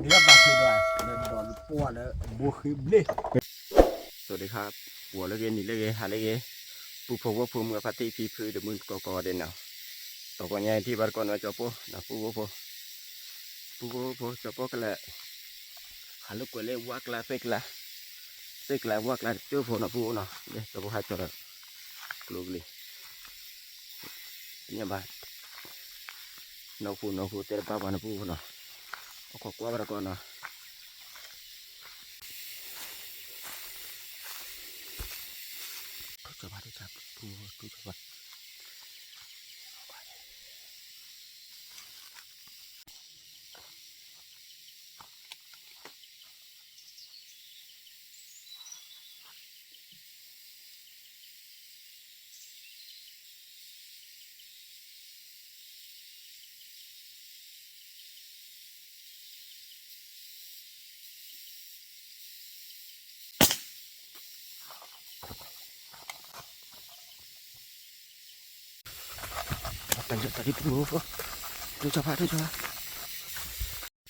လၢဘၣ်ဖုးဒီး လၢဒီးလၢပှၢ်လၢဘိဃ့ဘျ့ สวัสดีครับ ဂီၤလၢအဂ့ၤ နံၤလၢအဂ့ၤ ဟါလၢအဂ့ၤ ပုၢ်ဖိဝဲၢ်ဖိ မုၢ်အဖါတံၢ်ဖံဖု ဒီးမုၢ်ကီၢ်ကီၢ်ဒဲးနီၤ, တကီၢ်ညါထံၣ်ဘၣ်တကီၢ်နီၤ ကၠီပိၢ်နီၤ ပုၢ်ဖိဖိ ပုၢ်ဖိဖိ ကၠီပိၢ်ကလဲာ် ဟးလိာ်ကွဲလၢဝၣ်ကျါသ့ၣ်ကျါ, သ့ၣ်ကျါဝၣ်ကျါတကၠိဖိနီၤ ပုၢ်ဖိနီၤ, ကၠီပိၢ်ဟးကၠီဒီး ကျိကလံၤ ညၣ်ဘၣ် နီၢ်ခိနီၢ်ခိတဲတဘၣ်ပှၤနီၤ ပုၢ်ဖိနီၤ, အိၣ်ခိးကွၢ်ဘၣ်တကီၢ်နီၤ, ထူၣ်စီၤပၤ ထူၣ်စီၤပၤ ပုၢ်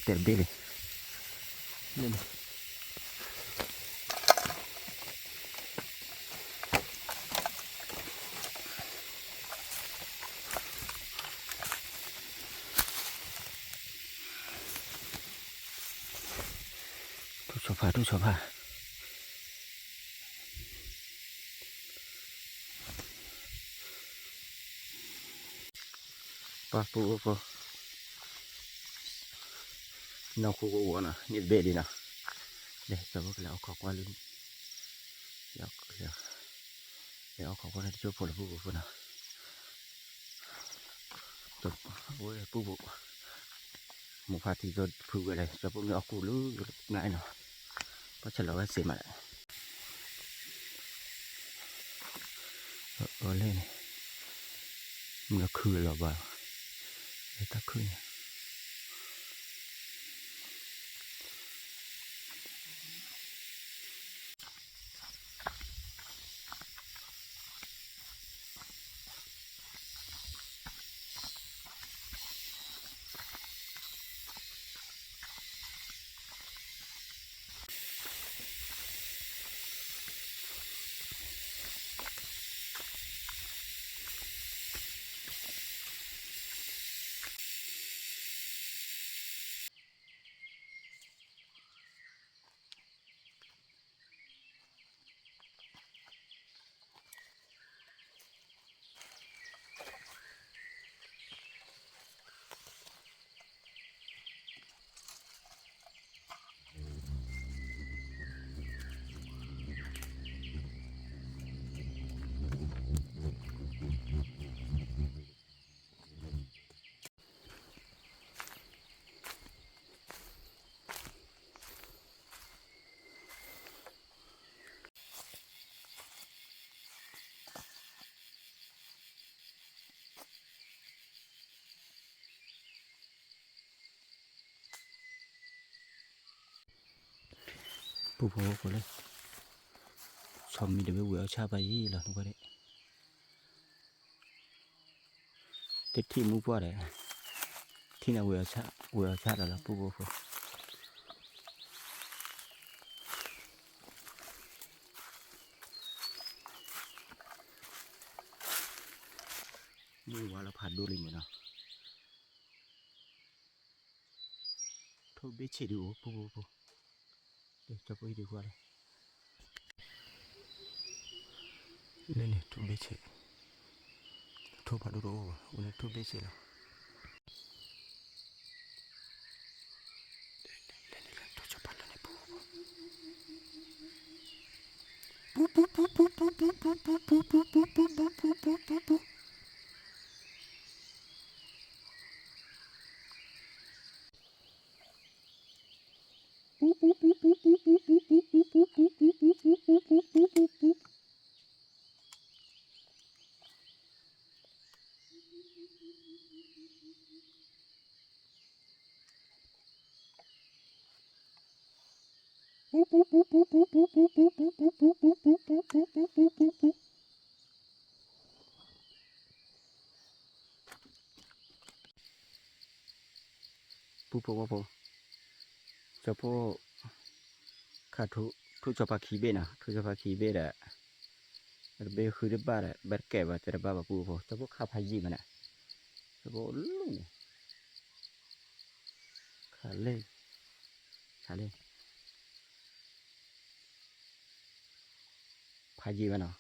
ဖိ ထူၣ်စီၤပၤ တၢ်လၢတၢ်လံ ပုၢ်ဖိ ထူၣ်စီၤပၤ ထူၣ်စီၤပၤ ပုၢ်ဖိဖိ ခးထူၣ်စီၤပၤလီၤတဲာ်တဘ့ၣ်လံ လၢန့ၣ် ထူၣ်စီၤပၤ ထူၣ်စီၤပၤ ပှၤပုၢ်ဖိ နီၢ်ခိကအိၣ်နီၤ န့ၢ်တဘ့ၣ်ဒံးနီၤ, လဲၤကၠီဖိကလဲၤအိၣ်ခိးကွၢ်လၢ လဲၤအိၣ်ခိးကွၢ်လၢတကၠိဖိလီၤ ပုၢ်ဖိဖိနီၤ, ဝဲပုၢ်ဖိ မိၢ်ဖါတံၢ်သိဖုဝဲလဲၣ် ကၠီဖိမ့ၢ်အီၣ်ကူၣ်လၢ နၤနီၤ, ပှၤဆဲးလီၤဝဲစ့မး အလဲၣ်န့ၣ် မ့ၢ်ခုလီၤဘၣ်, တၢ်ခုန့ၣ် ပုၢ်ဖိဖိလၢ ဆီမံၤတဘ့ၣ်ဝံၤအီၣ်ဆၣ်ဘၣ်ယံၤလီၤ နကွၢ်ဒၣ် တထံၣ်မူပှၢ်ဒီး ထံၣ်န့ၣ်ဝံၤအီၣ်ဆၣ် ဝံၤအီၣ်ဆၣ်ဒီးလီၤ ပုၢ်ဖိဖိ မုၢ်ဝါလီၤဖးဒိၣ်လံမ့ၢ်နီၤ, ထိၣ်ဘ့ၣ်ဆ့းဒုးအိၣ် ပုၢ်ဖိဖိ, ကၠီဖိအံၤဒုးကွၢ်လီၤ, လၢန့ၣ်ထိၣ်ဘ့ၣ်ဆ့း, ထိၣ်ဖးဒိၣ်တအိၣ်ဘၣ် အိၣ်န့ၣ်ထိၣ်ဘ့ၣ်ဆ့းလီၤ. ပုၢ်ဖိဝဲၢ်ဖိ, ကၠီဖိ ခး ထိၣ်ဆီဖါခံဘ့ၣ်နီၤ, ထိၣ်ဆီဖါခံဘ့ၣ်ဒီး တဘ့ၣ်ဃုတဘၣ်ဒီး ဘၣ်တကဲဘၣ်တဲတဘၣ်ဘၣ်ပုၢ်ဖိ, ကၠီဖိခးဖးယံာ်မးန့ၣ်, ကၠီဖိလူန့ၣ်, ခးလံ, ခးလံ ဖးယံာ်ဘၣ်နီၤ,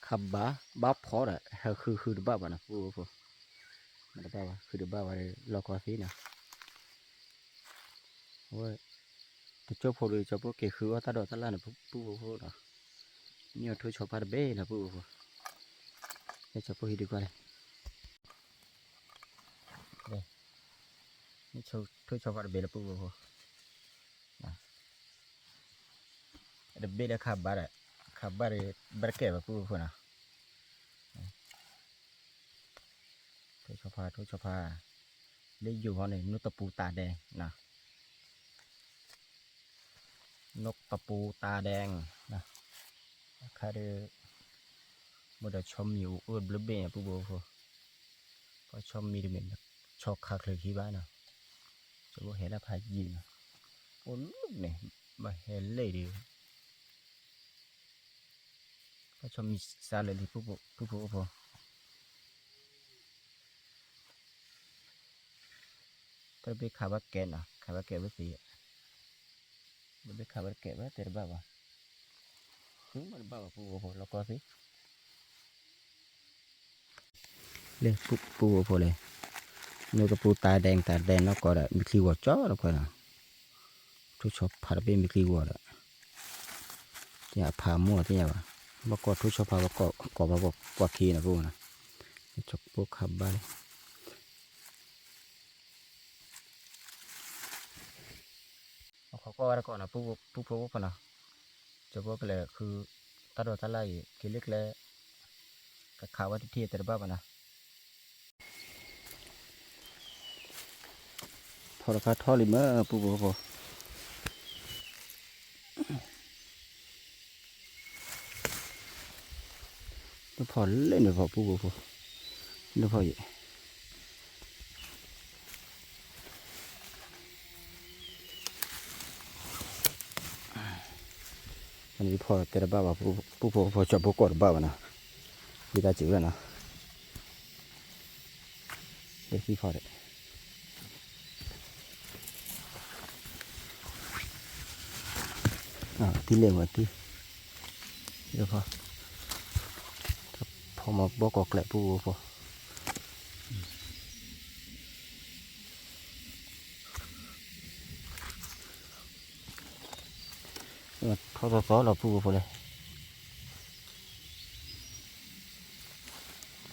ခးဘၣ် ဘၣ်ဖီဒီး ဟဲဃုဃုတဘၣ်ဘၣ်နီၤ ပုၢ်ဖိ, မ့ၢ်တဘၣ်ဘၣ် ဃုတဘၣ်ဘၣ်ဒီး လီၢ်ကီသံနီၤ, အဝဲ တကၠိဖိဒီး ကၠီဖိက့ၤဃုအီၣ်တၢ်ဒိးတၢ်လၣ်န့ၣ် ပုၢ်ဖိဖိနီၤ, မ့ၢ်အီၤထိၣ်ဆီဖါတဘ့ၣ်လီၤ ပုၢ်ဖိဖိ, ကၠီဖိဟံးဒုးကွၢ်လဲၣ် ထိၣ်ဆီဖါတဘ့ၣ်လၢပုၢ်ဖိဖိ, တဘ့ၣ်လၢခးဘၣ်ဒီး ခးဘၣ်ဒီး ဘၣ်တကဲဘၣ်ပုၢ်ဖိနီၤ, ထိၣ်ဆီဖါ ထိၣ်ဆီဖါ, လၢယိၤဟီန့ၣ် နူၢ်တပူၤတၢ်ဒဲးနီၤ နူၢ်တပူၤတၢ်ဒဲး, အခါဒီး မ့ၢ်ဒီးဆီမံၤအိၣ်အိၣ်တဘျုးဘ့ၣ်ညါ ပုၢ်ဖိဖိ, ပှၤဆီမံၤတမ့ၢ် ဆီခးချုးခံဘၣ်နီၤ, ကၠီဖိဟဲလၢဖးယံာ်နီၤ, အိၣ်လူန့ၣ် ဘၣ်ဟဲလဲၣ်ဒီး ပှၤဆီမံၤစါလၢာ်လံ ပုၢ်ဖိဖိဖိ တၢ်တဘ့ၣ်ခးဘၣ်ကဲနီၤ ခးဘၣ်ကဲဝဲသ့, တၢ်တဘ့ၣ်ခးဘၣ်တကဲဘၣ်တဲတဘၣ်ဘၣ်, ဃုမ့ၢ်တဘၣ်ဘၣ် ပုၢ်ဖိဖိ လီၢ်ကီသံ, လၢပုၢ်ဖိဖိလဲၣ်, နူၢ်တပူၤတၢ်ဒဲးတၢ်ဒဲးနီၢ်ကီၢ်ဒီး မ့ၢ်ချံဂီၤကၠီတခွဲးနီၤ, ထိၣ်ဆီဖါတဘ့ၣ်မ့ၢ်ချံဂီၤဒီး သ့ၣ်ညါဖးမိၢ်သ့ၣ်ညါဘၣ်, ဘၣ်ကီၢ်ထိၣ်ဆီဖါဘၣ်ကီၢ် ကီၢ်ဘၣ်ပှၤခံနီၤ ပုၢ်ဖိနီၤ, ကၠီဖိခးဘၣ်လံ အခီကီၢ်ဝဲတကီၢ်နီၤ ပုၢ်ဖိဖိဖိနီၤ, ကၠီဖိကလဲၤဃုတၢ်ဒိးတၢ်လၣ်အံၤ က့ၤလၢကျဲ ကခးဝဲတထံၣ်တဲတဘၣ်ဘၣ်နီၤ, ဖီတခါထီၣ်လံမ့ၢ် ပုၢ်ဖိဖိ နဖီၣ်လဲၣ်နဖီၣ် ပုၢ်ဖိဖိ, နဖီၣ်ယံာ် နဖီၣ်တဲတဘၣ်ဘၣ် ပုၢ်ဖိဖိ ကၠီဖိကိးတဘၣ်ဘၣ်နီၤ, ဝံသးစူၤဝဲနီၤ, လၢခံဖီၣ်ဒီး တံၢ်လဲၣ်ဝဲတံၢ်, ဖီမၤဘီၣ်ကီၢ်ကျဲး ပုၢ်ဖိဖိ, ထီၣ်သီသီလီၤ ပုၢ်ဖိဖိလဲၣ်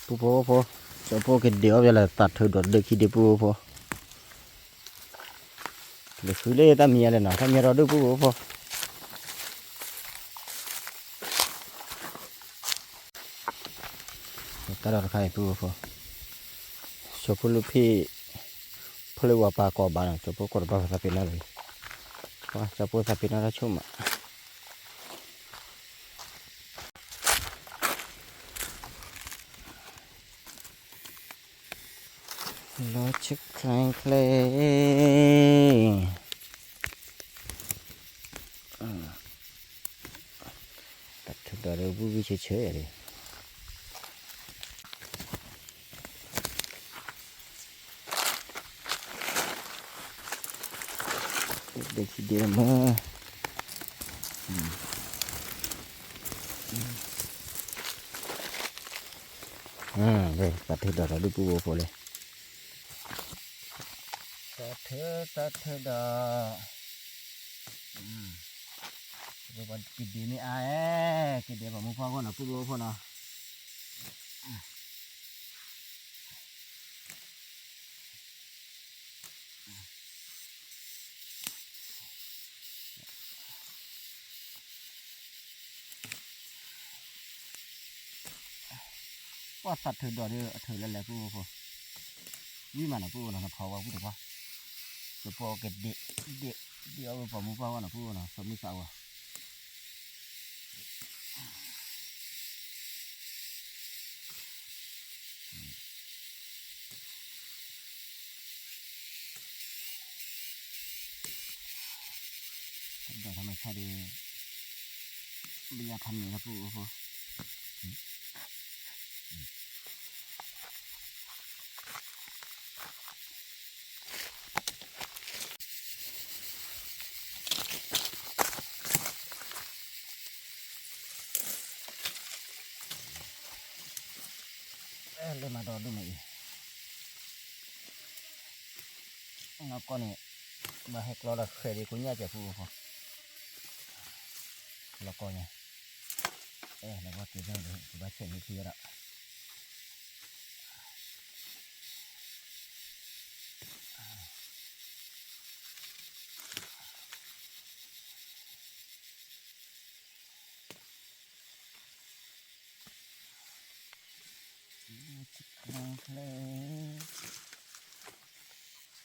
ပုၢ်ဖိဖိ, ကၠီဖိကဒ့အီၣ်ဘၣ်လၢသးထၢဒီးဒၢးခံဒ့ ပုၢ်ဖိဖိ, လဲၤဃုလၢတၢ်မံၤညါလဲၣ်နီၤ တၢ်မံၤဒီဒူၣ် ပုၢ်ဖိဖိ, တၢ်ဒီးတခါအံၤ ပုၢ်ဖိဖိ, ကၠီဖိလူဖံၣ် ဖိလၢဝၤပာ်ကီးဘၣ်နီၤ ကၠီဖိကိးတဘၣ် သးပ့ၤနီၣ်လံ, ကၠီဖိသးပ့ၤနီၣ်တၢ်ဆိၣ်မး လီၤဆံချ့ချ့, တၢ်ထုးဒီးလၢဝံၣ်ဝံၣ်ဆၢဆၢယၤဒီး ဒ့ခံဒ့မ့ၢ် တၢ်ထုးဒီးတၢ်ဒုး ပုၢ်ဖိဖိလဲၣ်, တၢ်ထုး တၢ်ထုးဒီး ကဒ့မ့ၢ်အါအဲ, ကဒ့ပှၤမူပှၢ်ဂီၢ်နီၤ ပုၢ်ဖိဖိနီၤ, ပှၤသးထုးဒီးဒီး အထုးလဲၤလဲၤ ပုၢ်ဖိဖိ, ဝံၣ်မးနီၤ ပုၢ်ဖိနီၤ နဖီဝဲဝံၣ်တပှၢ်, ကပီၤကဒ့ ဒ့ ဒ့အီၣ်ဝဲပှၤမူပှၢ်ဂီၢ်နီၤ ပုၢ်ဖိနီၤ သးမုၢ်သးဝဲ မ့ၢ်ဆါဒီး ဘယါထါမ့ၢ်လၢပူဖိ လၢမၤဒီဒူၣ်မးအံၤ နီၢ်ကီၢ်န့ၣ် ဘၣ်ဟဲကျီဒီးဃဲၤဒံးကိညၣ်ကဲးဖိဖိ လီၤကီၢ်ညါ အဲၣ်လီၤဘီက့ၤန့ၣ် ကဘၣ်ဆဲးန့ၢ်ခံဝဲဒၣ်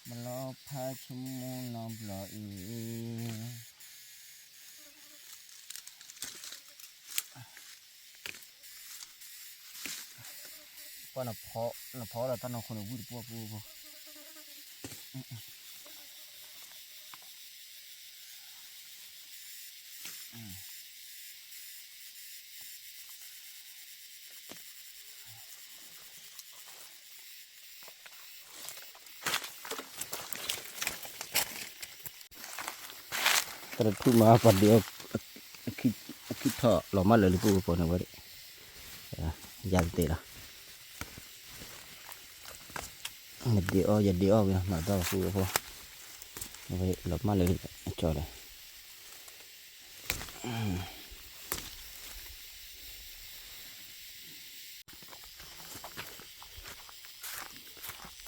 မလီၤဖးဆိကမိၣ်နီတဘျီအံၤ ပှၤနဖီဒီးတၢ်နီၢ်ခိန့ၣ် ဝံၣ်တပှီၢ်ပူဖိ တၢ်တထူၣ်မးပှၤဒ့အီၣ် အခံထီၣ်လီၤမၢ်လၢာ်လံပူဖိန့ၣ်ဝဲ ယၤတသ့လီၤ နဒ့အီၣ်ယဒ့အီၣ်ဝဲနီၤ မၤဒီးပူဖိ အဝဲလီၤမၢ်လၢာ်လံအကၠီ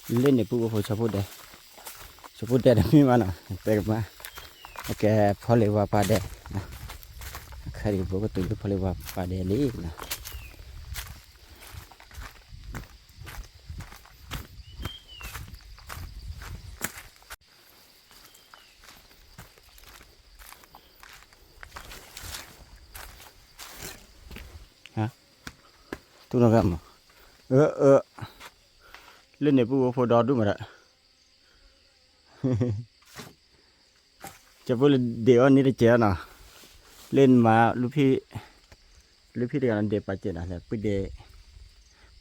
ဒီး လ့ၣ်န့ၣ်ပူဖိ ဆီဖိဒဲး ဆီဖိဒဲးတမ့ၢ်မးနီၤ တဲကမၣ် အကဲဖီလ့ၤဝါပၤဒဲး ခဲအံၤပကတုၤလၢဖီလ့ၤဝါပၤဒဲးလံနီၤ တူၢ်နီၣ်ဂၤမး အၢ အၢ လ့ၣ်န့ၣ်ပူဖိဒီဒူၣ်မးဒီး ကၠီဖိလၢဒ့အီၣ်န့ၣ်တကဲနီၤ လ့ၣ်မး လုၢ်ဖံၣ်တဂၤန့ၣ်ဒ့ပာ်စဲးနီၤ လဲၤပှ့ၤဒ့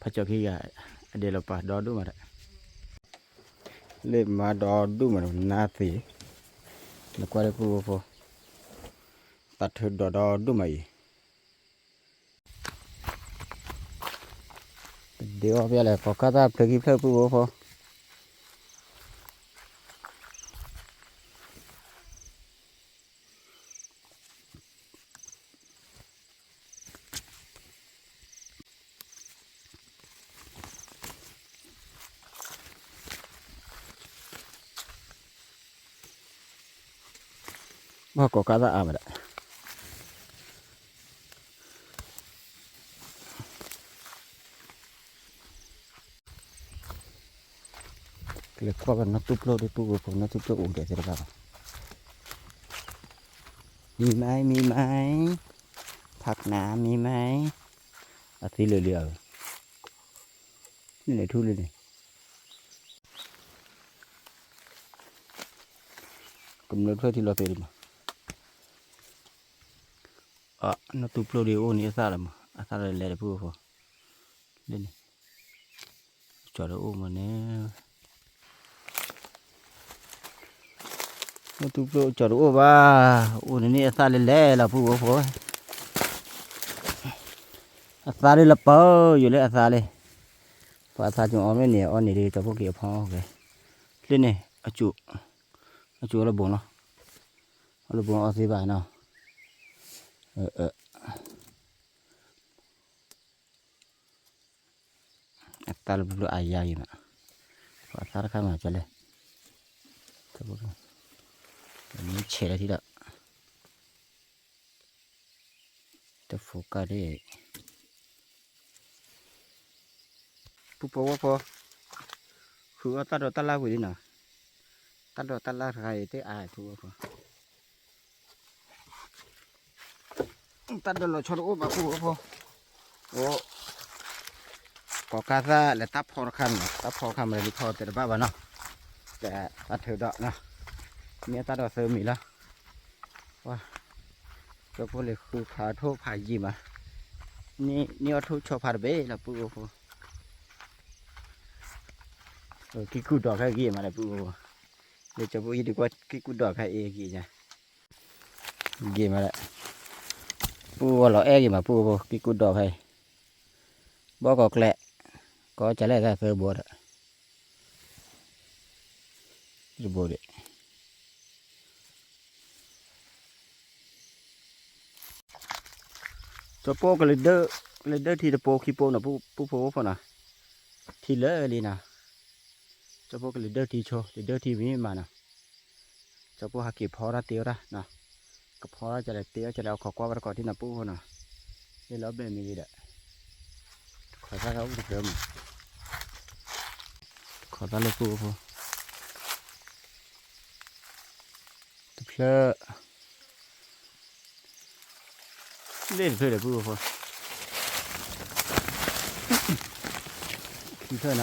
ဖးကၠီခံဂၤ အဒ့လီၤပာ်ဒီဒူၣ်မးဒီး လ့ၣ်မးဒီဒူၣ်မးနီၤ နါသ့ၣ် နကွၢ်လၢပူဖိ သးထၢဒီးဒီဒူၣ်မးအံၤ ဒ့အီၣ်ဖဲလဲၣ် ကိးကါသၣ်ဖျၢၣ်ခံဖျၢၣ်ပူဖိ ဘၣ်ကိးကါသၣ်အါမးဒီး ကလဲၤကွၢ်ဘၣ်နီၢ်သူၣ်ပျိၢ်ဒ်ပူဖိ နီၢ်သူၣ်ပျိၢ်အိၣ်ဒဲးသ့ၣ်တဖၣ်ဘၣ် မံမါ မံမါ ဖးကနၣ် မံမါ အသံလၢာ်လံဧါ န့ၣ်ထူလံန့ၣ် ကမျၢၢ်ဖျၢၣ်ထံလီၤသ့ၣ်ဒံးမး နီၢ်သူၣ်ပျိၢ်ဒ်အိၣ်န့ၣ်အသၣ်လီၤမး အသၣ်လီၤလဲၤဒီးပူဖိ လၢန့ၣ် ကၠီတအိၣ်မးန့ၣ် နီၢ်သူၣ်ပျိၢ်ကၠီတအိၣ်ဘၣ် အိၣ်န့ၣ်န့ၣ်အသၣ်လၢလဲၤလီၤပူဖိ အသးလၢလပၢ်ယိၤလၢအသးလၢ ပှၤအသးကၠိအီၣ်မ့ၢ်န့ၣ် အီၣ်န့ၣ်ဒ်ကၠီဖိက့ၤအဖီအီၣ်က့ၤ လၢန့ၣ် အကၠိ အကၠိအီၣ်လၢဘိလီၤ အီၣ်လၢဘိအီၣ်သ့ဘၣ်နီၤ အသးလၢပျိၢ်အါယါယံၤမး အသးတခါမးကလဲၣ် မ့ၢ်ဆဲးလၢထံဒီး တဖိကါဒ် ပူဖိဝဲဖိ ဃုအီၣ်တၢ်ဒိးတၢ်လၢ်ဝံၤလံနီၤ တၢ်ဒိးတၢ်လၢ်တခါအံၤ တအါထူဝဲဖိ တၢ်ဒိးလီၤဆီတအိၣ်ဘၣ်ပူဖိ အိၣ် ကိးကါသၣ်လဲၤတၢ်ဖီတခါန့ၣ် တၢ်ဖီတခါမး လၢဖီတဲတဘၣ်ဘၣ်နီၤ တၢ်ထုးဒီးနီၤ မ့ၢ်တၢ်ဒိးသၢမံၤလီၤ ဝါ ကၠီဖိလဲၤဃုဖးထိၣ်ဖးယံာ်မး, န့ၢ်အီၣ်ထိၣ်ဆီဖးတဘ့ၣ်လီၤ ပုၢ်ဖိဖိ, ကံၢ်ကူၣ်ဒိးခဲဂ့ၤမးဒီး ပုၢ်ဖိဖိ, လၢကၠီဖိအံၤဒုးကွၢ်ကံၢ်ကူၣ်ဒိးခဲအံၤဂ့ၤညါ, ဂ့ၤမးဒီး, ပုၢ်ဝဲလီၤအဲၣ်ဂ့ၤမး ပုၢ်ဖိဖိ ကံၢ်ကူၣ်ဒိးခဲအံၤ, ဘီကီးကျဲ, ကီးကလဲၣ်သၢဘိဒီး တဘိဒံး ကၠီဖိကလဲၤဒၢထံတပိာ်ခံပိာ်နီၤ ပုၢ်ဖိဖိနီၤ, ထံလၢာ်လံနီၤ, ကၠီဖိကလဲၤဒၢထံဆိ လဲၤဒၢထံမ့ၢ်မးနီၤ, ကၠီဖိဟးက့ၤဖီတၢ်တ့အီၣ်တၢ်နီၤ, ကဖီတၢ်ကလဲၤတ့အီၣ်ကလဲၤအခီကွၢ်ဘၣ်တကိးထံနီၤ ပုၢ်ဖိနီၤ, လၢလီၤဘဲမံၤလံဒီး, တခီသၣ်အိၣ်တဖျၢၣ်မး, တခီသၣ်လၢ ပုၢ်ဖိဖိ တဖျၢၣ် လ့ၣ်တဖျၢၣ်ဒီး ပုၢ်ဖိဖိ, ခံဖျၢၣ်နီၤ,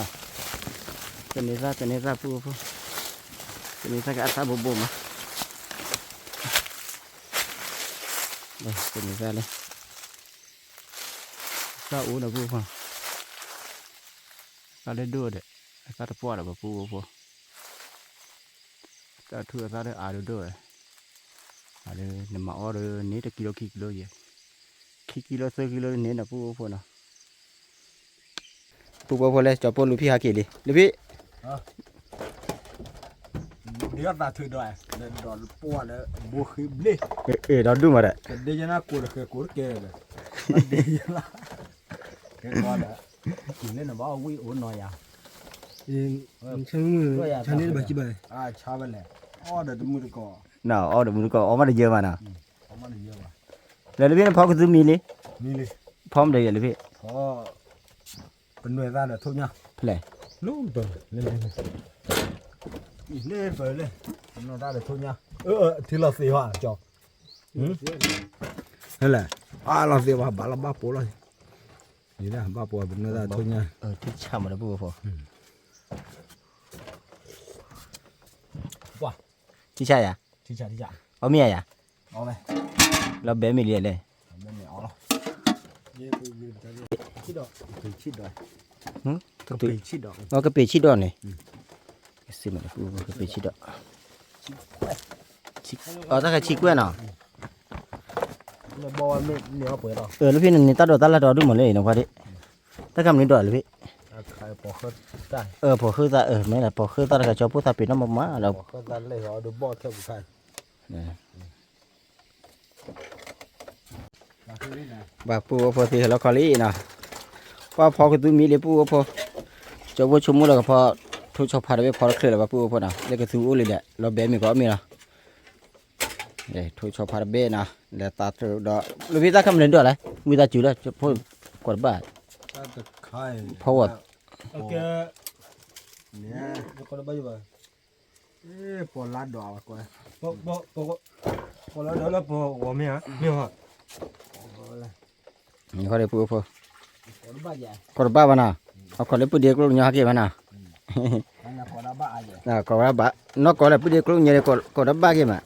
ကန့ၢ်သၣ် ကန့ၢ်သၣ် ပုၢ်ဖိဖိ, ကန့ၢ်သၣ်ကအသၣ်ဘိဘိမး, ကန့ၢ်သၣ်လၢ သၣ်အိၣ်ဒီး ပုၢ်ဖိ, သၣ်လၢဒိၣ်ဒီး အသၣ်တပှၢ်ဒီး ပုၢ်ဖိဖိ တၢ်ထုအသၣ်ဒီးအါဒိၣ်ဒိၣ်ဝဲ, အဒိန့ၣ်မၤအီၣ်ဒီးန့ၣ်တကံလိခံကံလိယဲၢ်, ခံကံလိသၢကံလိန့ၣ်နီၤ ပုၢ်ဖိဖိနီၤ, ပုၢ်ဖိဖိလဲၣ် ကၠီဖိလူၤဖံးဟးက့ၤလံ လူၤဖံး, ဒ်အသးထုးဒီး, ဒီးပှၢ်ဒီးဘိဃ့ဘျ့, အ့ၣ်ဒီးဒူၣ်မးဒီး, ကဒ့ယနၢ်ကိးတဃဲကိးတကဲဒီး, ကဲကီးဒီး, ကံၤလၢနဘၣ်အီၣ်ဝံၣ်အိၣ်နီၤယၤ, ဆါန့ၣ်တဘၣ်ကံဘၣ်, ဆါဝဲလဲၣ်, အီၣ်ဒီးတမုၢ်တကိး, နအီၣ်ဒီးမုၢ်တကိး အီၣ်မးတယၢဘၣ်နီၤ, လဲၤလၢဖံးနဖီကသူမံၤလံ, ဖီမ့ၢ်ဒီးယဲၢ်လၢဖံး, ပနွဲၢ်သၣ်ဒီးထိၣ်ညါ, ဖဲလဲၣ်, လၢ, ပနွဲၢ်သၣ်ဒီးထိၣ်ညါ, ထံလီၤသ့ၣ်ဟီကၠီ, ဟဲလဲၣ်, အါလီၤသ့ၣ်ဘၣ် ဘၣ်လီၤဘၣ်ပိာ်လီၤ, ဒ်ဘၣ်ပိာ်ပနွဲၢ်သၣ်ထိၣ်ညါ, ထံဆးမးဒီး ပုၢ်ဖိဖိ, ထံဆးယၤ, အီၣ်မ့ၢ်ယၤ, လီၤဘဲမ့ၢ်လံလဲၣ်, ကပ့ၤဆံးဒီးန့ၣ်, ကပ့ၤဆံးဒီး, တၢ်ဃဲဆံးကွဲၢ်နီၤ, လၢဖံးန့ၣ်န့ၣ် တၢ်ဒိးတၢ်လၢ်ဒီဒူၣ်မးလၢနခွါဒ့ၣ်, တၢ်ခါမနုၤဒိးလၢဖံး, ပိာ်ဃုသၣ်, မ့ၢ်လၢပိာ်ဃုသၣ်တဂၤ ကၠီဖိသၣ်ပ့ၤနီၣ်မးမးလီၤ, ဘၣ်ပုၢ်ဝဲၢ်ဖိသ့ဟဲလီၤခီလံနီၤ, ပှၢ်ဖီကသူမံၤလံပုၢ်ဝဲၢ်ဖိ, ကၠီဖိဆိကမိၣ်လၢကဖီ, ထိၣ်ဆီဖးတဘ့ၣ်ဖီတချုးလၢၤဘၣ်ပုၢ်ဝဲၢ်ဖိနီၤ လၢကသူအိၣ်လံဒီး လီၤဘဲမ့ၢ်ကအီၣ်မ့ၢ်လီၤ, ထိၣ်ဆီဖးတဘ့ၣ်နီၤ လဲၤသးတဒီး လၢဖံးတၢ်ခါမနုၤဒိးလဲၣ် ဝံသးစူၤလၢ ဖိကိးတဘၣ်, ဖီဝဲ ပလါဒီး, ပလါဒီးလၢပဂီၤမ့ၢ်ဧါ, မ့ၢ်ဧါ, နခီဒီးပုၢ်ဖိ, ကိးတဘၣ်ဘၣ်နီၤ, အခီၣ်လၢပုၢ်ဒ့ကျိၣ်ညီဟဲက့ၤဘၣ်နီၤ, ကိးတဘၣ်, နီၢ်ကိးလၢပုၢ်ဒ့ကျိၣ်ညီဒီး ကိးတဘၣ်က့ၤမး,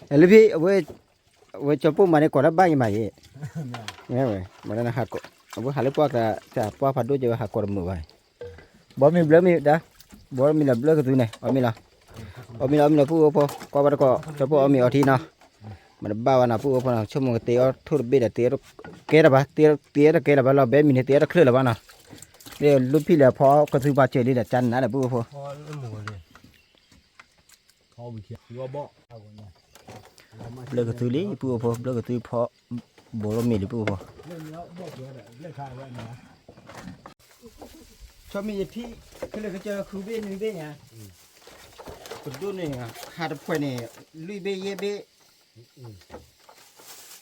လၢဖံး, အဝဲကၠီပိာ်မၤန့ၣ် ကိးတဘၣ်က့ၤမးယဲ, ဝဲ, အဝဲဟးလၢပှၢ်ကသးပှၢ်ဖးဒိၣ်က့ၤဝဲဟးကိးတမုာ်ဘၣ်, ဘီမ့ၢ်ဘျၢမ့ၢ်ဒါ, ဘီမ့ၢ်လၢဘျၢကသူန့ၣ် အီၣ်မ့ၢ်လီၤ, အီၣ်မ့ၢ်လီၤ အီၣ်မ့ၢ်လီၤပုၢ်ဖိ, ကွၢ်ဘၣ်တကိး ကၠီပိာ်အီၣ်မ့ၢ်အီထံနီၤ, မတဘၣ်ဘၣ်နီၤပုၢ်ဖိနီၤ ဆိကမိၣ်ကတ့အီၣ်ထိၣ်တဘ့ၣ်ဒီး တ့အီၣ်တကဲလၢၤဘၣ်, တ့အီၣ်တကဲလၢၤဘၣ်လီၤ ဘဲမံၤန့ၣ် တ့အီၣ်တချုးလၢၤဘၣ်နီၤ, လၢလူဖံးလဲၤဖီကသူပာ်စၢၤလံဒီး ကနးလၢပုၢ်ဖိ ဘျၢကသူလံ ပုၢ်ဖိ ဘျၢကသူဖီ, ဘိးလီၤမ့ၢ်လံ ပုၢ်ဖိ, ဆီမ့ၢ်ယထံၣ်, ခဲလၢာ်ကစၢၢ်ဃုဘ့ၣ်နွံဘ့ၣ်ညါ, ပဒိၣ်န့ၣ်, ဟးတဖှဲးန့ၣ်, လွံၢ်ဘ့ၣ်ယဲၢ်ဘ့ၣ်, ဆီ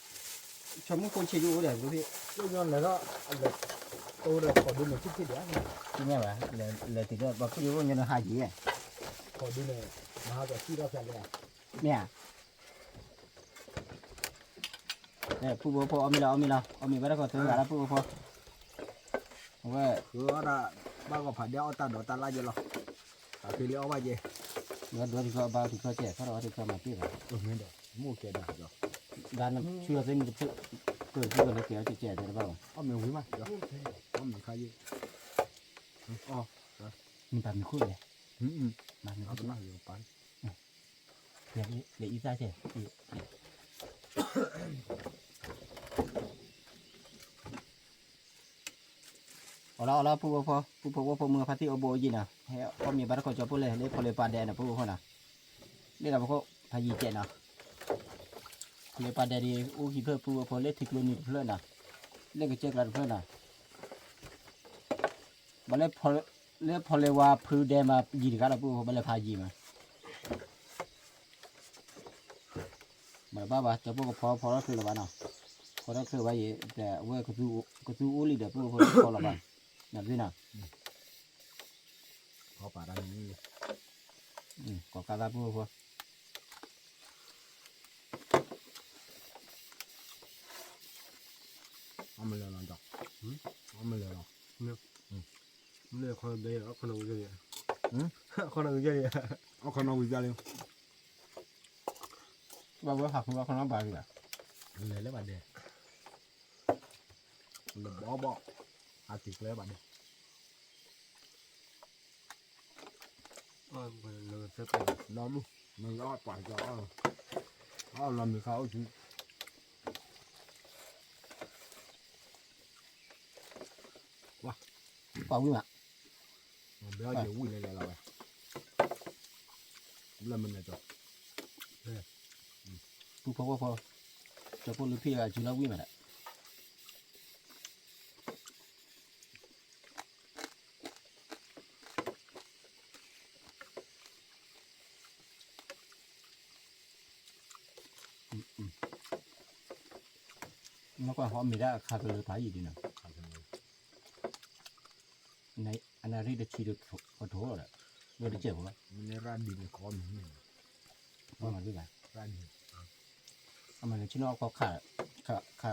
မ့ၢ်ဃိဆံးယအိၣ်ဒီး, လၢ, တိဒီးဖီဒိၣ်န့ၣ် ထံၣ်ထံၣ်ဒီး, သ့ၣ်ညါဘၣ်, လဲၤတုၤဒီး ပှၤဖုၣ်ယိအိၣ်ညီနုၢ်ဟးယံၤ, ဖီဒိၣ်န့ၣ်, မဟါကစံၣ်ထီၣ်ဖျါလဲၣ်, မ့ၢ်ဧါ ပုၢ်ဖိဖိ အီၣ်မ့ၢ်လီၤ အီၣ်မ့ၢ်လီၤ အီၣ်မ့ၢ်ဘၣ်တၢ်ခီၣ်သၢဂၤလၢပုၢ်ဖိဖိ, အဝဲ, ဘၣ်ဂီၤဖးဒဲးအီၣ်တၢ်ဒိးတၢ်လၢ်ယဲလီၤ, အဖံလံအီၣ်ဘၣ်ယဲ, ဒိးထံချီဘါထံချီကဲ ထီၣ်ထီၣ်ဘါထံချီမၤတ့ၢ်ဘၣ်, မ့ၢ်ဒီး, မိၢ်ကဲဒီး, ဂၤနဆူအီၤသ့မုၢ်တဖျၢၣ်, ကၢၢ်ဆူကန့ၣ်ကဲအီၤကဲကဲတဲတဘၣ်ဘၣ်, အီၣ်မ့ၢ်ဝံၤမး, အီၣ်မ့ၢ်ခါယံၤ, အီၣ်, နပာ်မံၤခိၣ်လဲၣ်, မၤမံၤခိၣ်, လဲၤအံသၣ်ကဲ, အီၣ်လီၤအီၣ်လီၤ ပုၢ်ဖိ, ပုၢ်ဖိဝဲၢ်ဖိမုၢ်ဖါတံၢ်အိၣ်ဘှံးအိၣ်ယံၤနီၤ, ဟဲအီၣ်မ့ၤဘၣ်တခီကၠီဖိလဲၣ်, လၢဖီလ့ပာ်ဒဲးနီၤ ပုၢ်ဖိနီၤ, လၢဒီးပခိၣ်ဖးယံၤကဲးနီၤ, ဖီလ့ပာ်ဒဲးဒ် အိၣ်ဟံၣ်ဖျၢၣ်ပုၢ်ဖိ လၢထံကျိနံၤတဖျၢၣ်နီၤ, လၢကစၢၢ်ကျါတဖျၢၣ်နီၤ, ဘၣ်လၢ လၢဖီလ့ဝါဖုဒဲးမးယံၤတဂၤဒီး ပုၢ်ဖိဘၣ်လၢဖးယံၤမး မ့ၢ်ဘၣ်ဘၣ် ကၠီဖိကဖီဖီထီၣ်ချုးလၢၤဘၣ်နီၤ, ဖီထီၣ်ချုးဘၣ်ယံၤ အဝဲ ကသူအူလံဒီးပုၢ်ဖိဖီလီၤဘၣ်, နသ့နီၤ, ကိးကးသးပုၢ်ဖိ, အမလဲၤလီၤ, အမလဲၤလီၤ, မ့ၢ်ခီဘဲ အခီနီၤဝံၤ, အခီနီၤဝံၤ, အခီနီၤဝံၤ, ဘၣ်ဝဲဟးဃုအခီနီၤဘၣ်ဂ့ၤ, လဲၤလၢဘၣ်ဒဲး, လဘီဘီ, အတံၤကျဲဘၣ်ဒဲး လီၤမုၢ်, နလီၤပှၤကီ, အလီၤမုၢ်ခါအိၣ်ဆူ, ပှၤဝံၣ်မး, ဘဲအီၣ်က့ၤဝံၣ်လဲၤလဲၤလီၤဝဲ, လၢမနုၤကီ, ပုၢ်ဖိဝဲၢ်ဖိ, ကၠီဖိလၢဖံးအစုလီၤဝံၣ်မးဒၣ် နကွၢ်ဟီမ့ၢ်ဒၣ်အခါကလၢဖးယံာ်ဒ်နီၤ, အနၣ်ရံၣ်တဆံဒီးကထိဒီး, ဝဲတစဲးဖိလီၤ, မ့ၢ်ရၣ်ဒ်န့ၣ်ကီမ့ၢ်န့ၣ်, အမ့ၢ်န့ၣ်ဆ့ၣ်နီၤအီၣ်ခီခါ, ခါ, ခါ,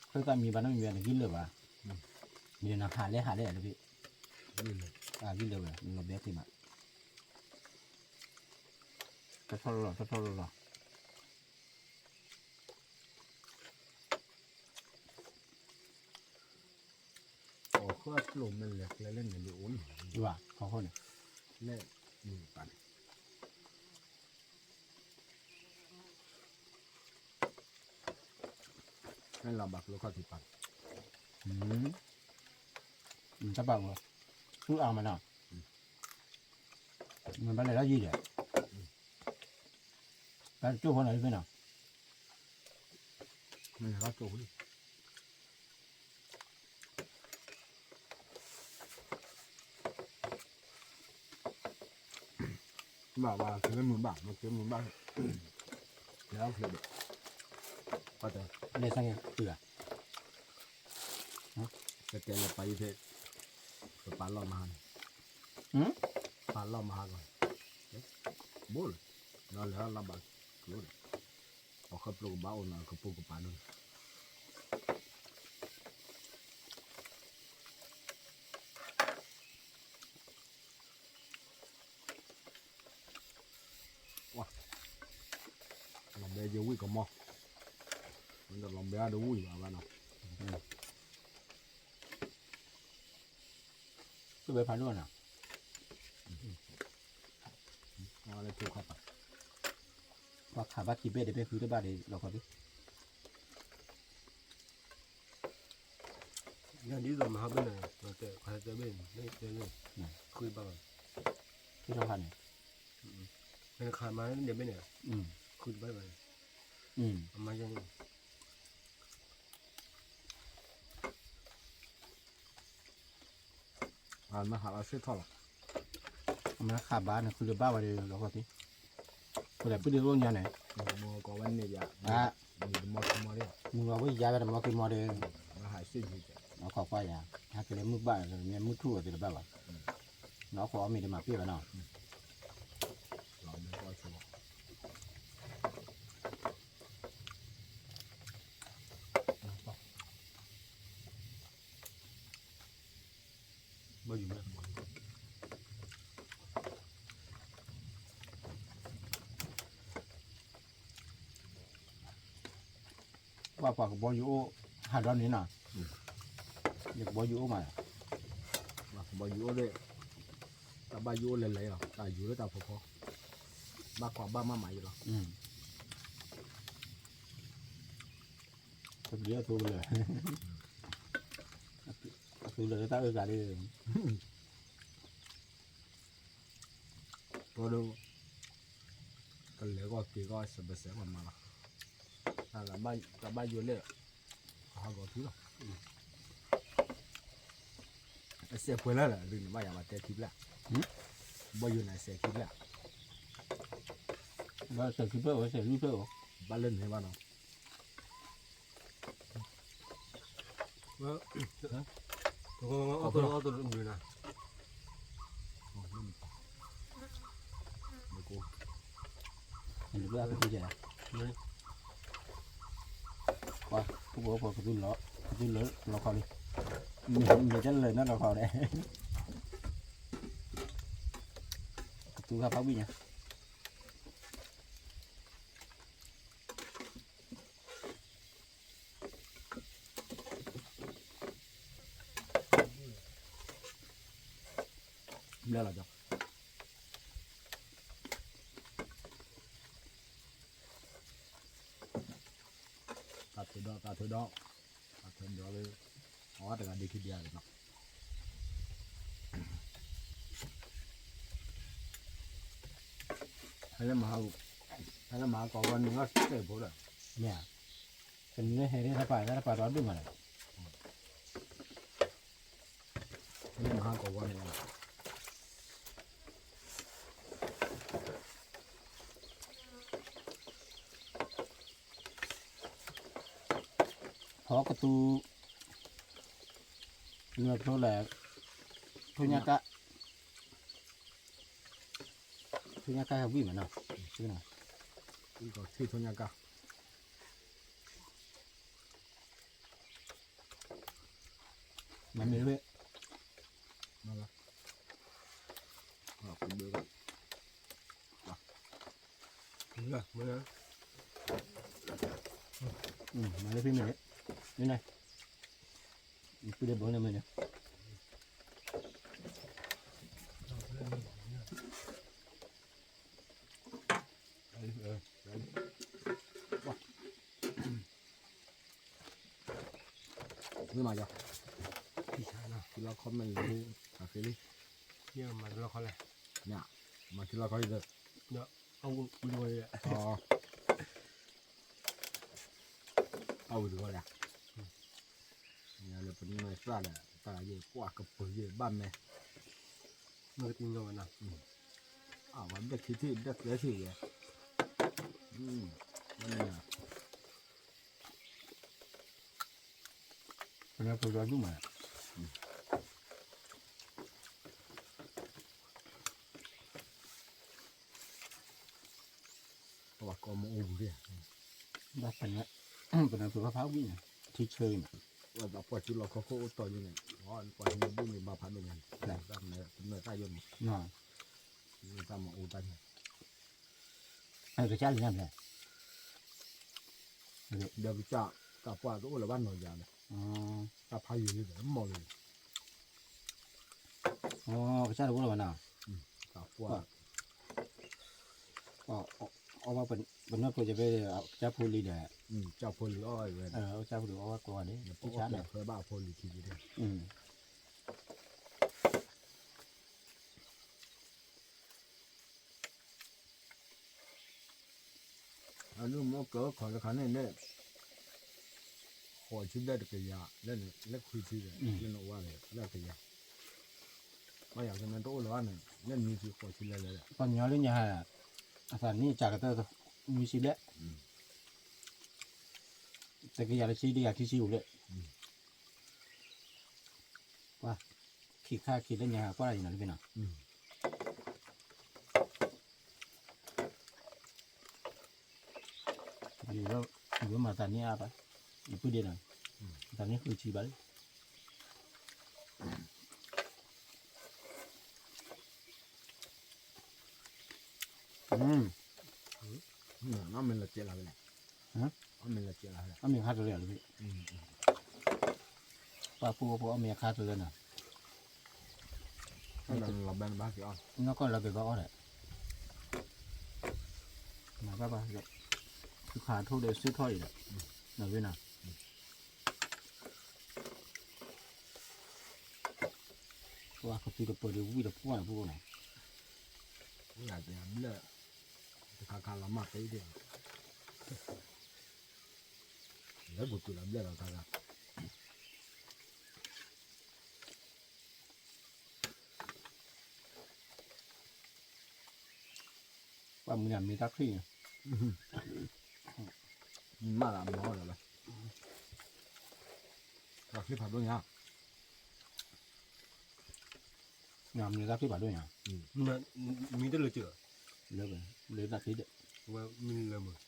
ဃ့သးမံၤဘၣ်နီတမံၤဘၣ်တဂံၢ်လၢာ်ဘၣ်, မ့ၢ်နဟးလဲၣ်ဟးလဲၣ်တဘ့ၣ်, ဂံၢ်လၢာ်ဝဲ နလီၤဘဲသ့မး, ထီၣ်ထီၣ်လီၤလီၤ ထီၣ်ထီၣ်လီၤလီၤ အဃၢကျိၤမ့ၢ်လဲၤကျဲလၢန့ၣ်ဒ်အိၣ်န့ၣ်, ဘၣ်ခီဃိန့ၣ်, လဲၣ်, န့ၣ်ပာ်န့ၣ်, လၢဘၣ်ကျိခီၣ်ထံးပာ်, တၢ်ပာ်ဝဲ, သူအါမးနီၤ, မ့ၢ်ဘၣ်လဲၤလီၤယံၤဒီး, ဘၣ်တကၠိၢ်ဖိနီၤဖဲနီၤ ဘၣ်ဘၣ် ကဲမုာ်ဘၣ် မ့ၢ်ကဲမုာ်ဘၣ်, လဲၤအီၣ်ဖျဲးဒီး, လဲၤဆါက့ၤတုၤဧါ, ကတဲလၢပာ်ယံၤဖဲ, ကပာ်လီၤမဟါန့ၣ်, ပာ်လီၤမဟါလီၤ, ဘိလီၤ, ဒီးလဲၤလီၤလၢဘၣ်ကျိၤဒီး, ပှၤခီဖျိကဘၣ်အိၣ်နီၤ ကပူၤကပၤဒိၣ်န့ၣ် လီၤဘဲယဝံၣ်ကမီၤ, လီၤဘဲအဒဝံၣ်ဘၣ်ဘၣ်နီၤ, ကဘဲဖးဒိၣ်နီၤ, လၢထူခါပာ်, ပှၤခးဘၣ်ခံဘ့ၣ်ဒီးဘ့ၣ်ဃုတဘၣ်ဒီးလီၤခီသ့ ယၤဒ်သိးမဟါဘၣ်န့ၣ် တဲဘၣ်, ဃုဘၣ်ဘၣ်, ဖဲခါမၤန့ၣ်ဘၣ်န့ၣ်, ဃုတဘၣ်ဘၣ်, အမၤယၤန့ၣ်, မၤဟးလီၤဆ့ၣ်ထီၣ်လီၤ, အမၤခးဘၣ်န့ၣ် ဃုတဘၣ်ဘၣ်ဒီးလီၤခီသ့, ပလဲၤပှံၢ်ဒုးအိၣ်ညါန့ၣ်, မုၢ်ဂီၤဝဲန့ၣ်ယၤ, မုၢ်ဂီၤဝဲယၤဝဲတမီၤက့ၤမီၤဒီး, မၤဟးဆ့ၣ်ယၤ, အခီကွၢ်ယၤ, ဟဲက့ၤလၢမုၢ်ဘၣ် မ့ၢ်မုၢ်ထူၣ်အီၤသ့တဘၣ်ဘၣ်, နီၢ်ခီအီၣ်မ့ၤတမၤပ့ၢ်ဘၣ်နီၤ ဘၣ်ယူၤမ့ၢ် ပှၤပှၤကဘီယူၤအိၣ် ဟးဒီးန့ၣ်နီၤ, ယကဘီယူၤအိၣ်မး, ပှၤကဘီယူၤအိၣ်ဒီး တၢ်ဘၣ်ယူၤအိၣ်လဲၤလဲၤလီၤ တၢ်ယူၤလၢတၢ်ဖီဖီ, ဘၣ်ကွၢ်ဘၣ်မၤမၤယံၤလီၤ, တဘျီအသူကလၢာ်, အသူလၢာ်လၢတၢ်အၢၣ်ကျါဒီး ပှၤဒီး ကလဲၤဂီၢ်က့ၤဂီၢ်စဲးပစဲးပှၤမၤလီၤ, တၢ်ဘၣ်ယိၤလဲၣ်, ဟးဂီၤထူလီၤ, အစဲးပှဲၤလၢ်လၢ် ဒ်န့ၣ်ဘၣ်ယၤဘၣ်တဲခံဖျၢၣ်, ဘီယိၤန့ၣ်အစဲးခံဖျၢၣ်, ဘၣ်စဲးခံဖျၢၣ်ဧိၤ စဲးလွံၢ်ဖျၢၣ်ဧိၤ, ဘၣ်လၢန့ၣ်ဘၣ်နီၤ အီၣ်တၢ်အီၣ်တၢ်မုာ်နၤ, ပှၤကသူလီၤ, ကသူလၢလီၤခီလံ, မ့ၢ်တလၢာ်နီၢ်လီၤခီဒီး, ကသူခါဖးဝံၣ်ညါ ဘျၢလီၤကၠီ, တၢ်ထုးဒီး တၢ်ထုးဒီး, တၢ်ထုးဒီးလၢ အဝဲတဂၤဒ့ခံဒံးဧါနီၤ, ဟဲလၢမဟါ, ဟဲလၢမဟါကီၢ်ဂီၢ်န့ၣ် ငါစဲးဖိဒီး, မ့ၢ်ဧါ, ကနုၤလၢဟဲဒ်တပာ် တပာ်ဒီးဒူၣ်မးလီၤ မဟါကီၢ်ဝီန့ၣ် ဖီကသူ နွဲၣ်ဖျိလဲၣ် ထိၣ်ညါကါ ထိၣ်ညါကါဟဲဝံၣ်မးနီၤ ထံၣ်ထိၣ်ညါကါ မ့ၢ်မ့ၢ်ဝဲ မၤလၢဖဲမ့ၢ်န့ၣ် မ့ၢ်န့ၣ် ပုၢ်ဒီးဘီန့ၣ်မ့ၢ်န့ၣ် မ့ၢ်မၤယီၤ ထံလီၢ်ခီမ့ၢ်လၢ အဃ့လံ မၤထံလီၢ်ခီလဲၣ် မၤထံလီၢ်ခီဒီး အဝဲ အဝဲတဂီၢ်လၢ လၢပနွဲၢ်သၣ်ဒီး တၢ်ဂၤယဲၢ်ပှၢ်ကပၢၤယဲၢ်ဘၣ်မဲ မ့ၢ်ကတံၤညီဝဲနီၤ အဝဲဘျဲၣ်ခံထံၣ်ဘျဲၣ်သၢထံၣ်ယဲၢ် ပနၢ်ဖိဒိၣ်မး ပှၤကိးမ့ၢ်အိၣ်ဝံၤ ဘၣ်ပနၢ် ပနၢ်ဖိဖးဖးဝံၤန့ၣ် ထံဆၢအံၤမး ပှၤထံလီၢ်ခီခိၣ်အိၣ်တီၢ်ယိန့ၣ် ပှၤဟံးန့ၢ်ဒိၣ်န့ၣ်ဘၣ်ဖးဒိၣ်ညါ ပနၢ်တၢ်ယိန့ၣ် တၢ်မၤအိၣ်တၢ်န့ၣ် ကစၢ်လံညါဖဲ ဒီးကစၢ် တၢ်ပှၢ်တအိၣ်လၢၤဘၣ်နီၤယၤန့ၣ် တၢ်ဖးယံၤလံဒီးမီၢ်လံ ကစၢ်တအိၣ်လၢၤဘၣ်နီၤ တၢ်ပှၢ် အီၣ်ဘၣ်ပနၢ်ဖိကဖဲ ကစၢ်ဖိလံဒီး ကစၢ်ဖိလံအီၣ်ဘၣ်ဝဲ ကစၢ်ဖိလံအီၣ်ဘၣ်ကိးဂၤဒဲး ပအီၣ်ဖဲဘၣ်အဖိလံခံဒဲး အဒိၣ်မ့ၢ်ကၢခီၣ်တခါန့ၣ်န့ၣ် ဃိးဆံဘျဲၣ်တကယၤ လၢန့ၣ် လၢခွံဆံဒီး လၢနဝါန့ၣ် လၢကယၤ ဘၣ်ယၤကန့ၣ်တအိၣ်လၢၤဘၣ်န့ၣ် လၢနွံဆံဃိးဆံလဲၤလဲၤဒီး ပှၤညီလၢညါ အသးနံၣ်အစှၤကတၢၢ် နွံဆံဘျဲၣ် တကယၤတဆံ တကယၤခံဆံအိၣ်လၢ ပှၤ ခံခါခံလၢညါကွၢ်လၢယနီၤတဘ့ၣ်နီၤ ယဝဲမၤသးန့ၢ်အါဘၣ် ယပုၢ်ဒ့နီၤ သးန့ၢ်ဃုဆံဘၣ်လံ နီၢ်မ့ၢ်လီၤကဲလီၤဝဲလဲၣ် အမ့ၢ်ခါတလၢလီၤ, ပှၤဖိဖိအီၣ်မ့ၢ်အခါတလၢနီၤ, နီၢ်ကီၢ်လီၤဘဲဘၣ်က့ၤအီၣ်, မၤဘၣ်ဘၣ်, သုခးထိၣ်ဒီးစ့ၢ်ထီၣ်အံၤဒီး, နီၤဝ့နီၤ, ပှၤကသုတပၢၤဒီးဝံၣ်တပှၢ်န့ၣ်ဖိနီၤ, ဘျၢၣ်, တခါခါလီၤမၢ်သ့ဒၣ်, လၢပူၤကွံာ်လီၤဘျၢၣ်လီၤခါခါ ပှၤမုၢ်နၤမ့ၢ်တၢ်ချံၣ်န့ၣ်, မ့ၢ်လၢမ့ၢ်လၢ, တၢ်ချံၣ်ဖးဒိၣ်ညါ, မ့ၢ်တၢ်ချံၣ်ဖးဒိၣ်ညါ, မ့ၢ်တလၢကၢၤ, လၢ, လၢတၢ်ချံၣ်ဒီး, မ့ၢ်လၢမ့ၢ်,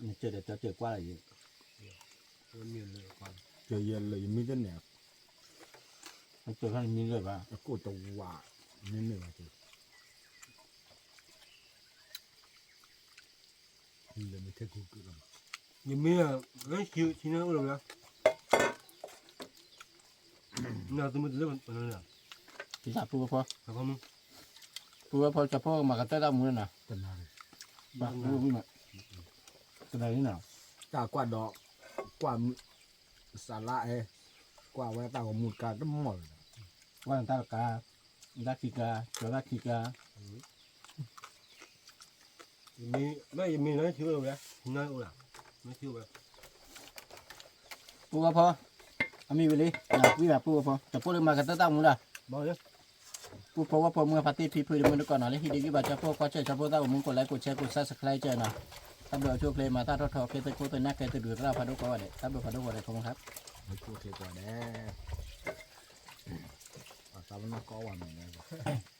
နကၢၤဒီးကၢၤကွၢ်လၢယၤ, ကၢၤယဲလၢယမ့ၢ်တန့ၣ်, နကၢၤခါနမ့ၢ်လၢဘၣ်, အကိၣ်တဝး, မ့ၢ်န့ၣ်ဘၣ်ကၢၤ လၢမ့ၢ်ထဲကူကလီၤ, ယမ့ၢ်, ဆံန့ၣ်အိၣ်လီၤဘၣ်, နသုမ့ၢ်တလၢ, ပူဝဲဖီ, ပူဝဲဖီကၠီၤဖိမၤကတၢၢ်တၢ်မူလၢနၤ, တနၤ, တနၤန့ၣ်နီၤ, တၢ်ကွၢ်ဒီး, ကွၢ်, စးလါအဲ, ကွၢ်ဝဲတၢ်ဂီၤမူတကါတမီၢ်လၢၤ, ကွၢ်နတၢ်တကါ, တၢ်ခံကါ, ကၠီၤတၢ်ခံကါ မ့ၢ်ယမ့ၢ်လၢထံဝဲ, နအိၣ်လၢ, မ့ၢ်ထံဝဲ, ပူဝဲဖီ, အမံၤဝံၤလံ, နကွံာ်ဒီးပူဝဲဖီ, တပိၢ်လၢမၤကတၢၢ်တၢ်မူလၢ်, ပူဖိဝဲဖီမုၢ်ဖါတံၢ်ဖံဖုဒီးမုၢ်တကိးနီၤလၢဟံၣ်ဒံးဂံၢ်ဘါကၠီဖိကွၢ်စဲၣ်ကၠီဖိသၣ်အိၣ်မူကိး like ကိး share ကိး subscribe ကၠီနီၤ, တၢ်ဘျုးအဆိအချ့မၤတၢ်ထီၣ်ထီ ကဲသကိးသနာ်ကဲသဒုးသရၣ်ဖးဒိၣ်ကိးဂၤဒဲး တၢ်ဘျုးဖးဒိၣ်ကိးဂၤဒဲး ခီမီခါ, အဆိအချ့ကိးဂၤဒဲး, အသးပနီၣ်ကီဝဲမ့ၢ်န့ၣ်